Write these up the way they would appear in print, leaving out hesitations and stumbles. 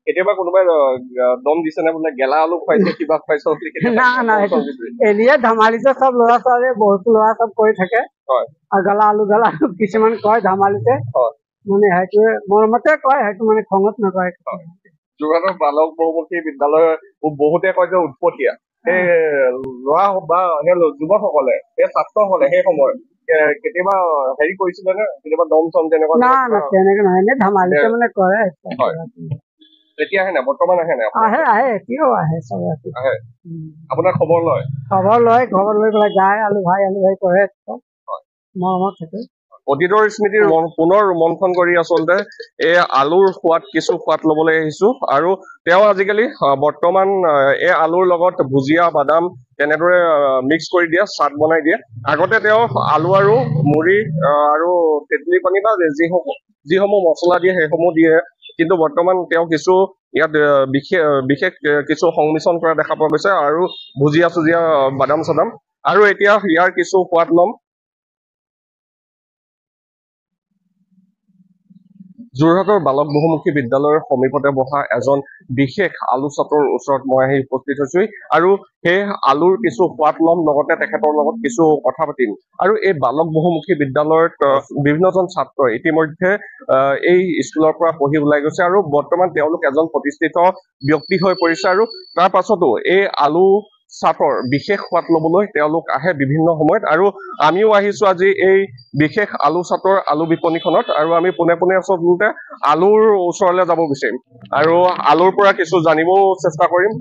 কেতিয়াবা কোনোবাই দম দিছে নে বোলে গেলা আলু খুৱাইছে কিবা খুৱাইছে বুলি? না না, এনেই ধেমালিতে চব ল'ৰা ছোৱালীয়ে বহুত ল'ৰা চব কৰি থাকে। আৰু গেলা আলু গেলা আলু কিছুমান কয় ধেমালিতে, মানে সেইটোৱে মৰমতে কয়, সেইটো মানে খঙত নকয়। যোৰহাটৰ বালক বহুমুখী বিদ্যালয় বহুতে কয় যে উৎপতীয়া সেই ল'ৰা বা সেই যুৱকসকলে, সেই ছাত্ৰসকলে সেই সময়ত কেতিয়াবা হেৰি কৰিছিলে নে কেতিয়াবা দম চম তেনেকুৱা? না না, তেনেকে নহয়, এনেই ধেমালিতে মানে কৰে। এতিয়া আহে নাই? বৰ্তমান আহে নাই? আহে আহে, এতিয়াও আহে, চবে আহে। আপোনাৰ খবৰ লয়? খবৰ লয়, খবৰ লৈ পেলাই যায়, আলু ভাই আলু ভাই কৰে, মৰমত থাকে। অতীতৰ স্মৃতিৰ পুনৰ ৰোমন্থন কৰি আচলতে এই আলুৰ সোৱাদ কিছু সোৱাদ ল'বলৈ আহিছো। আৰু তেওঁ আজিকালি বৰ্তমান এই আলুৰ লগত ভুজিয়া বাদাম তেনেদৰে মিক্স কৰি দিয়ে, চাট বনাই দিয়ে। আগতে তেওঁ আলু আৰু মুড়ি আৰু তেতেলী পানী বা যিসমূহ মছলা দিয়ে সেইসমূহ দিয়ে, কিন্তু বৰ্তমান তেওঁ কিছু ইয়াত বিশেষ কিছু সংমিশ্ৰণ কৰা দেখা পোৱা গৈছে আৰু ভুজিয়া চুজিয়া বাদাম চাদাম। আৰু এতিয়া ইয়াৰ কিছু সোৱাদ ল'ম। যোৰহাটৰ বালক বহুমুখী বিদ্যালয়ৰ সমীপতে বহা এজন বিশেষ আলু চাটৰ ওচৰত মই আহি উপস্থিত হৈছো আৰু সেই আলুৰ কিছু সোৱাদ ল'ম, লগতে তেখেতৰ লগত কিছু কথা পাতিম। আৰু এই বালক বহুমুখী বিদ্যালয়ত বিভিন্নজন ছাত্ৰই ইতিমধ্যে এই স্কুলৰ পৰা পঢ়ি ওলাই গৈছে আৰু বৰ্তমান তেওঁলোক এজন প্ৰতিষ্ঠিত ব্যক্তি হৈ পৰিছে। আৰু তাৰ পাছতো এই আলু চাটৰ বিশেষ সোৱাদ ল'বলৈ তেওঁলোক আহে বিভিন্ন সময়ত। আৰু আমিও আহিছো আজি এই বিশেষ আলু চাটৰ আলু বিপণীখনত আৰু আমি পোনে পোনে আচলতে আলুৰ ওচৰলৈ যাব বিচাৰিম আৰু আলুৰ পৰা কিছু জানিবও চেষ্টা কৰিম।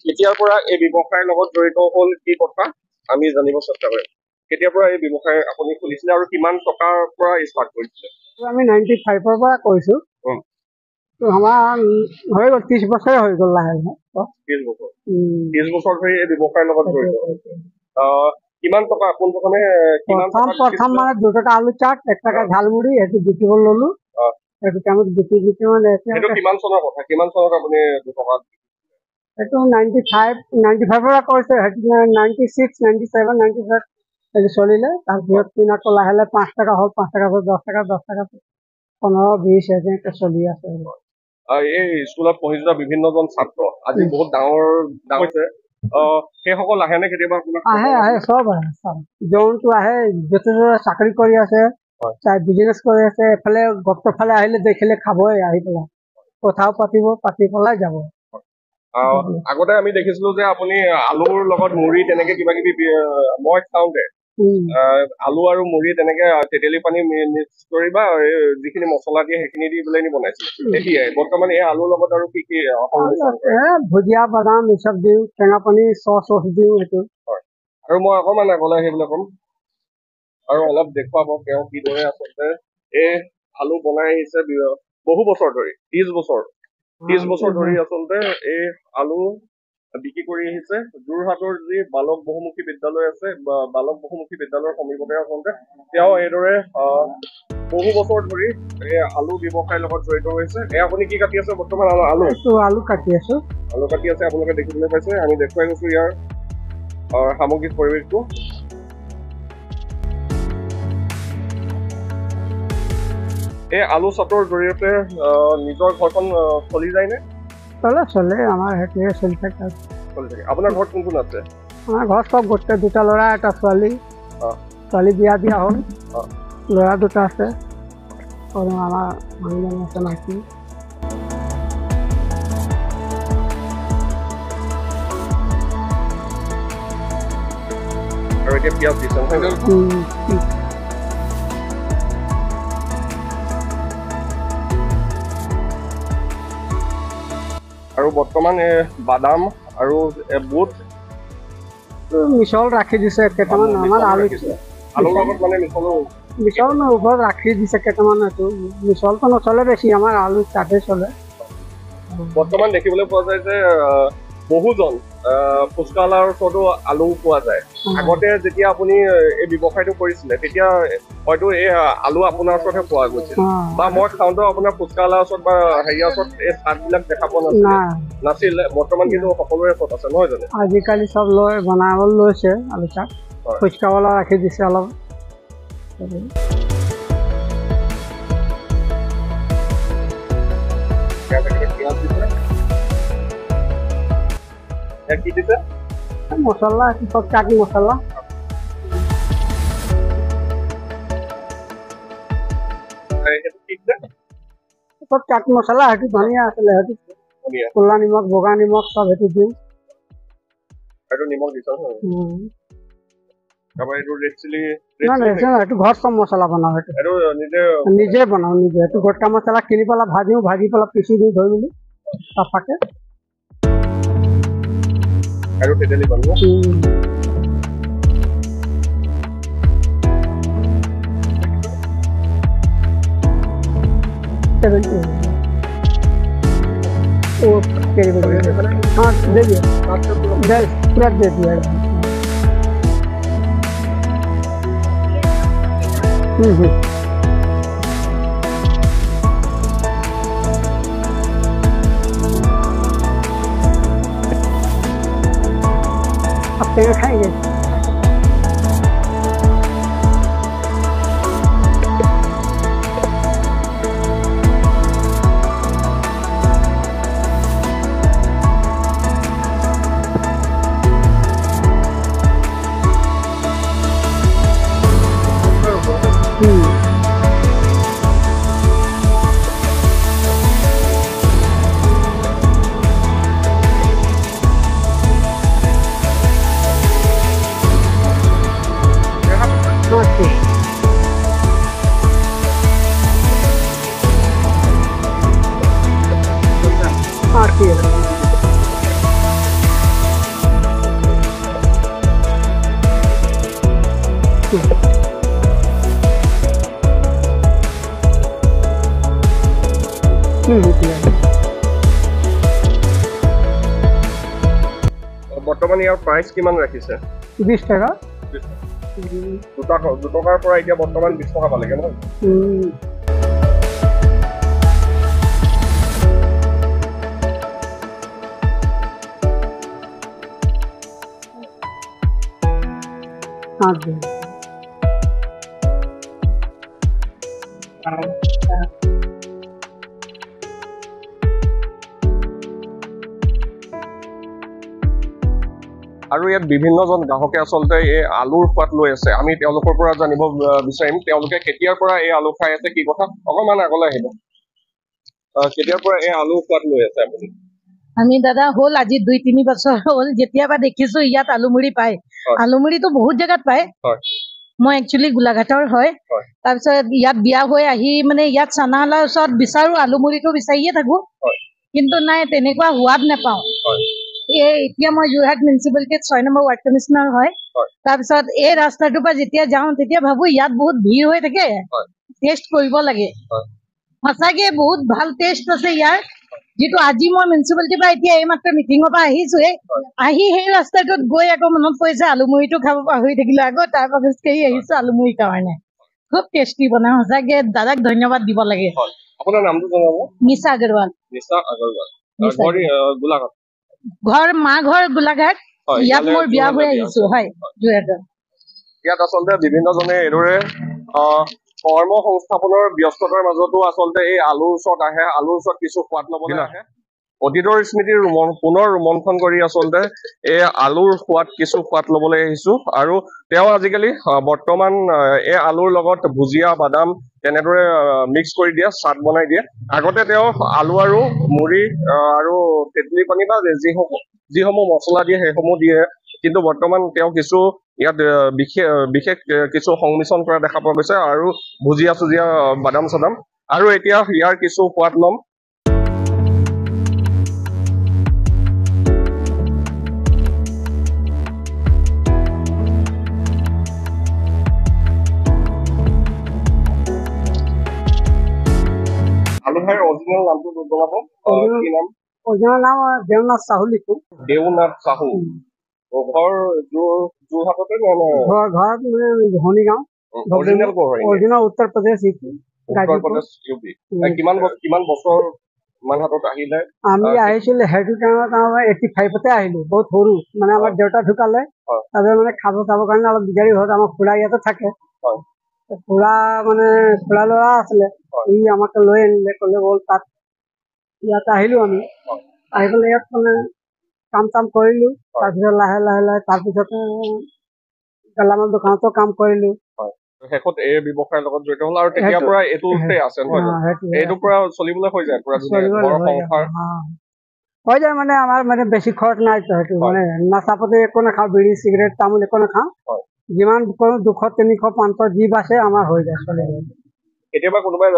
কেতিয়াৰ পৰা এই ব্যৱসায়ৰ লগত জড়িত হ'ল, কি কথা আমি জানিব চেষ্টা কৰিম। কেতিয়াৰ পৰা এই ব্যৱসায় আপুনি খুলিছিলে আৰু কিমান টকাৰ পৰা ষ্টাৰ্ট কৰিছিলে? আমি 95ৰ পৰা কৰিছো। আমাৰ হৈ গ'ল 30 বছৰে হৈ গ'ল লাহে লাহে। 30 বছৰ? 30 বছৰ ধৰি এই ব্যৱসায়ৰ লগত জড়িত। কিমান টকা পোনপ্ৰথমে? কিমান? প্ৰথম মানে 2 টকা আলু চাট, 1 টকা ঝালমুড়ি, সেইটো বিকিব ললো। সেইটো টাইমত বিকি বিকি মানে সেইটো কিমান চনৰ কথা? কিমান চনত আপুনি 2 টকা? সেইটো 95ৰ পৰা কৰিছে। সেইটো 96, 97, 95 সেইটো চলিলে। তাৰপিছত তিন আকৌ লাহে লাহে 5 টকা হ'ল, 5 টকা হ'ল 10 টকা, 10 টকা 15, 20 এনেকে চলি আছে। এই স্কুলত পঢ়ি যোৱা বিভিন্নজন ছাত্ৰ আজি বহুত ডাঙৰ ডাঙৰ হৈছে, সেইসকল আহেনে কেতিয়াবা আপোনাক? আহে আহে, চব আহে, চব যোনটো আহে, য'তে য'তে চাকৰি কৰি আছে, বিজনেছ কৰি আছে, এফালে গপ্তৰ ফালে আহিলে দেখিলে খাবই, আহি পেলাই কথাও পাতিব, পাতি পেলাই যাব। আগতে আমি দেখিছিলো যে আপুনি আলুৰ লগত মুড়ি তেনেকে কিবা কিবি, মই খাওঁতে আলু আৰু মুড়ি তেনেকে তেতেলী পানী মিক্স কৰি বা যিখিনি মছলা দিয়ে সেইখিনি দি পেলাই বনাইছিলে। এতিয়াই বৰ্তমান এই আলুৰ লগত আৰু কি কি? ভুজিয়া বাদাম এই চব দিওঁ, টেঙা পানী চচ দিওঁ সেইটো। হয়। আৰু মই অকণমান আগলৈ আহিবলৈ ক'ম আৰু অলপ দেখুৱাব তেওঁ কিদৰে আচলতে এই আলু বনাই আহিছে বহু বছৰ ধৰি, 30 বছৰ, 30 বছৰ ধৰি আচলতে এই আলু বিক্ৰী কৰি আহিছে। যোৰহাটৰ যি বালক বহুমুখী বিদ্যালয় আছে, বালক বহুমুখী বিদ্যালয়ৰ সমীপতে আচলতে তেওঁ এইদৰে বহু বছৰ ধৰি এই আলু ব্যৱসায়ৰ লগত জড়িত হৈছে। এই আপুনি কি কাটি আছে বৰ্তমান? আলু? আলু কাটি আছো। আলু কাটি আছে, আপোনালোকে দেখিবলৈ পাইছে। আমি দেখুৱাই গৈছো ইয়াৰ সামগ্ৰিক পৰিৱেশটো। এই আলু চাটৰ জৰিয়তে নিজৰ ঘৰখন চলি যায়নে? চলে চলে, আমাৰ সেইটোৱে চলি থাকে। চলি থাকে। আপোনাৰ ঘৰত কোন কোন আছে? আমাৰ ঘৰত চব গোটেই 2টা ল'ৰা 1টা ছোৱালী। ছোৱালী বিয়া দিয়া হ'ল, ল'ৰা 2টা আছে আৰু আমাৰ মানুহজন আছে মাইকী। আৰু এতিয়া পিঁয়াজ দিছে নহয়? আৰু বৰ্তমান এই বাদাম আৰু বুট মিছল ৰাখি দিছে কেইটামান। আমাৰ আলু আলুৰ লগত মানে মিছলো মিছল ওপৰত ৰাখি দিছে কেইটামান। এইটো মিছলটো নচলে বেছি, আমাৰ আলু তাতে চলে। বৰ্তমান দেখিবলৈ পোৱা যায় যে বহুজন ফুচকালাৰ ওচৰতো আলু পোৱা যায়। আগতে যেতিয়া আপুনি এই ব্যৱসায়টো কৰিছিলে তেতিয়া হয়তো এই আলু আপোনাৰ ওচৰতহে পোৱা গৈছিল, বা মই খাওঁতেও আপোনাৰ ফুচকালাৰ ওচৰত বা হেৰিয়াৰ ওচৰত এই চাটবিলাক দেখা পোৱা নাছিল। বৰ্তমান কিন্তু সকলোৰে ওচৰত আছে নহয় জানো? আজিকালি চব লৈ বনাবলৈ লৈছে আলু চাট, ফুচকাৱালা ৰাখি দিছে অলপ। পিঁয়াজ দিছে। ইয়াত কি দিছে? মছলা, চব চাট মছলা। সেইটো কি দিছে? চব চাট মছলা। সেইটো ধনিয়া আছিলে, সেইটো ক'লা নিমখ, বগা নিমখ চব সেইটো দিওঁ। এইটো নিমখ দিছে। তাৰপৰা এইটো ৰেড চিলি? নাই নাই, সেইটো ঘৰত চব মছলা বনাওঁ। সেইটো এইটো নিজে নিজে বনাওঁ, নিজে। সেইটো গোটা মছলা কিনি পেলাই ভাজিওঁ, ভাজি পেলাই পিচি দিওঁ, ধুই মেলি চাফাকে। আৰু তেতেলী পানী। 70 वो हाँ दे दिया, पूरा दे दिया। अब पेड़ खाएंगे। বৰ্তমান ইয়াৰ প্ৰাইচ কিমান ৰাখিছে? 20 টকা। 2 টকাৰ পৰা এতিয়া বৰ্তমান 20 টকা পালেগে নহয়? हाँ जी। আৰু ইয়াত বিভিন্নজন গ্ৰাহকে আচলতে এই আলুৰ সোৱাদ লৈ আছে। আমি তেওঁলোকৰ পৰা জানিব বিচাৰিম তেওঁলোকে কেতিয়াৰ পৰা এই আলু খাই আছে, কি কথা। অকণমান আগলৈ আহিব। কেতিয়াৰ পৰা এই আলুৰ সোৱাদ লৈ আছে আপুনি? আমি দাদা হ'ল আজি 2-3 বছৰ হ'ল, যেতিয়াৰ পৰা দেখিছো ইয়াত আলুমুড়ি পায়। আলুমুড়িটো বহুত জেগাত পায়। মই একচুৱেলি গোলাঘাটৰ হয়। তাৰপিছত ইয়াত বিয়া হৈ আহি মানে ইয়াত চানাহালাৰ ওচৰত বিচাৰো, আলুমুড়িটো বিচাৰিয়ে থাকো, কিন্তু নাই, তেনেকুৱা সোৱাদ নাপাওঁ। এই এতিয়া মই যোৰহাট মিউনিচিপালিটিত 6 নম্বৰ ৱাৰ্ড কমিশ্যনাৰ হয়। তাৰপিছত এই ৰাস্তাটোৰ পৰা যেতিয়া যাওঁ তেতিয়া ভাবো ইয়াত বহুত ভিৰ হৈ থাকে, টেষ্ট কৰিব লাগে। সঁচাকে বহুত ভাল টেষ্ট আছে ইয়াৰ। যিটো আজি মই মিউনিচিপালিটিৰ পৰা এতিয়া এইমাত্ৰ মিটিঙৰ পৰা আহিছোৱে, আহি সেই ৰাস্তাটোত গৈ আকৌ মনত পৰিছে আলুমুড়িটো খাব পাহৰি থাকিলো, আকৌ তাৰ পৰা খোজকাঢ়ি আহিছো আলুমুড়িৰ কাৰণে। খুব টেষ্টি বনাই, সঁচাকে দাদাক ধন্যবাদ দিব লাগে। আপোনাৰ নামটো জনাব? নিচা আগৰৱাল। নিচা আগৰৱাল। নিচা। ঘৰ গোলাঘাট? ঘৰ, মা ঘৰ গোলাঘাট। ইয়াত ইয়ালৈ মোৰ বিয়া হৈ যোৰহাটলৈ বিয়া আহিছো হৈছে। হয়, যোৰহাটত। ইয়াত আচলতে বিভিন্নজনে এইদৰে কৰ্ম সংস্থাপনৰ ব্যস্ততাৰ মাজতো আচলতে এই আলুৰ ওচৰত আহে, আলুৰ ওচৰত কিছু সোৱাদ ল'বলৈ আহে। অতীতৰ স্মৃতিৰ পুনৰ ৰোমন্থন কৰি আচলতে এই আলুৰ সোৱাদ কিছু সোৱাদ ল'বলৈ আহিছো। আৰু তেওঁ আজিকালি বৰ্তমান এই আলুৰ লগত ভুজিয়া, বাদাম তেনেদৰে মিক্স কৰি দিয়ে, চাট বনাই দিয়ে। আগতে তেওঁ আলু আৰু মুড়ি আৰু তেতেলী পানী বা যিসমূহ মছলা দিয়ে সেইসমূহ দিয়ে। কিন্তু বৰ্তমান তেওঁ কিছু ইয়াত বিশেষ বিশেষ কিছু সংমিশ্ৰণ কৰা দেখা পোৱা গৈছে আৰু ভুজিয়া চুজিয়া, বাদাম চাদাম। আৰু এতিয়া ইয়াৰ কিছু সোৱাদ ল'ম। আলু ভাইৰ অৰিজিনেল নামটো জনাব, কি নাম? অৰিজিনেল নাম দেওনাথ চাহু লিখো। দেওনাথ চাহু। ঘৰ যোৰহাটতে নে? ঘৰ মানে ধনীগাঁও। অৰিজিনেল ক'ৰ হয়? Original Uttar Pradesh, UP. উত্তৰ গাজীপুৰ। প্ৰদেশ, ইউ পি। কিমান বছৰ মানহাটত আহিলে? আমি আহিছিলো সেইটো টাইমত, আমাৰ 85তে আহিলো, বহুত সৰু মানে। আমাৰ দেউতা ঢুকালে। তাৰপিছত মানে খাব চাবৰ কাৰণে অলপ দিগদাৰী হ'ল। আমাৰ খুৰা ইয়াতে থাকে। খুৰা মানে খুৰা ল'ৰা আছিলে, সি আমাক লৈ আনিলে, ক'লে ব'ল তাত ইয়াত আহিলোঁ আমি। আহি পেলাই ইয়াত মানে কাম চাম কৰিলোঁ। তাৰপিছত লাহে লাহে লাহে তাৰপিছতে গেলামাল দোকানতো কাম কৰিলোঁ। শেষত এই ব্যৱসায়ৰ লগত জড়িত হ'ল আৰু তেতিয়াৰ পৰা এইটোতে আছে নহয় জানো? এইটোৰ পৰা চলিবলৈ হৈ যায় পুৰা ঘৰ সংসাৰ হৈ যায়। মানে আমাৰ মানে বেছি খৰচ নাই সেইটো, মানে নাচা পাতি একো নাখাওঁ, বিড়ি চিগাৰেট তামোল একো নাখাওঁ। যিমান কৰোঁ 200 300 500 যি বাচে আমাৰ হৈ যায়, চলি যায়। কেতিয়াবা কোনোবাই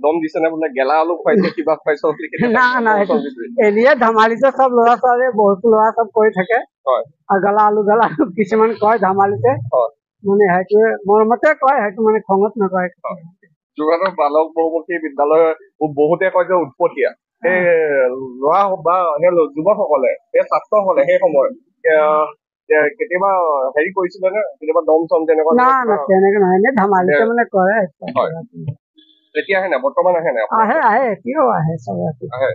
দম দিছে নে বোলে গেলা আলু খুৱাইছে কিবা খুৱাইছে? না না, এনেয়ে ধেমালিতে চব ল'ৰা ছোৱালীয়ে বহুত ল'ৰা চব কৰি থাকে। আৰু গেলা আলু গেলা আলু কিছুমান কয় ধেমালিতে, মানে সেইটোৱে মৰমতে কয়, সেইটো মানে খঙত নকয়। যোৰহাটৰ বালক বহুমুখী বিদ্যালয় বহুতে কয় যে উৎপতীয়া সেই ল'ৰা বা সেই যুৱকসকলে, সেই ছাত্ৰসকলে সেই সময়ত কেতিয়াবা হেৰি কৰিছিলে নে কেতিয়াবা দম চম তেনেকুৱা? না না, তেনেকে নহয়, এনেই ধেমালিতে মানে কৰে। এতিয়া আহে নাই? বৰ্তমান আহে নাই? আহে আহে, এতিয়াও আহে, চবে আহে।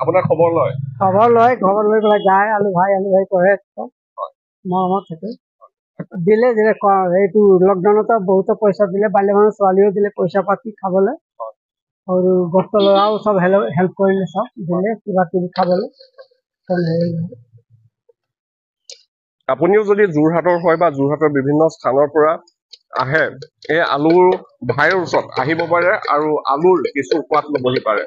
আপোনাৰ খবৰ লয়? খবৰ লয়, খবৰ লৈ পেলাই যায়, আলু ভাই আলু ভাই কৰে, মৰমত থাকে। দিলে দিলে, এইটো লকডাউনতো বহুতো পইচা দিলে, বাল্য মানুহ ছোৱালীও দিলে পইচা পাতি খাবলৈ, আৰু গছৰ ল'ৰাও চব হেল্প কৰিলে, চব দিলে কিবা কিবি খাবলৈ। আপুনিও যদি যোৰহাটৰ হয় বা যোৰহাটৰ বিভিন্ন স্থানৰ পৰা আহে, এই আলুৰ ভাইৰ ওচৰত আহিব পাৰে আৰু আলুৰ কিছু সোৱাদ ল'বহি পাৰে।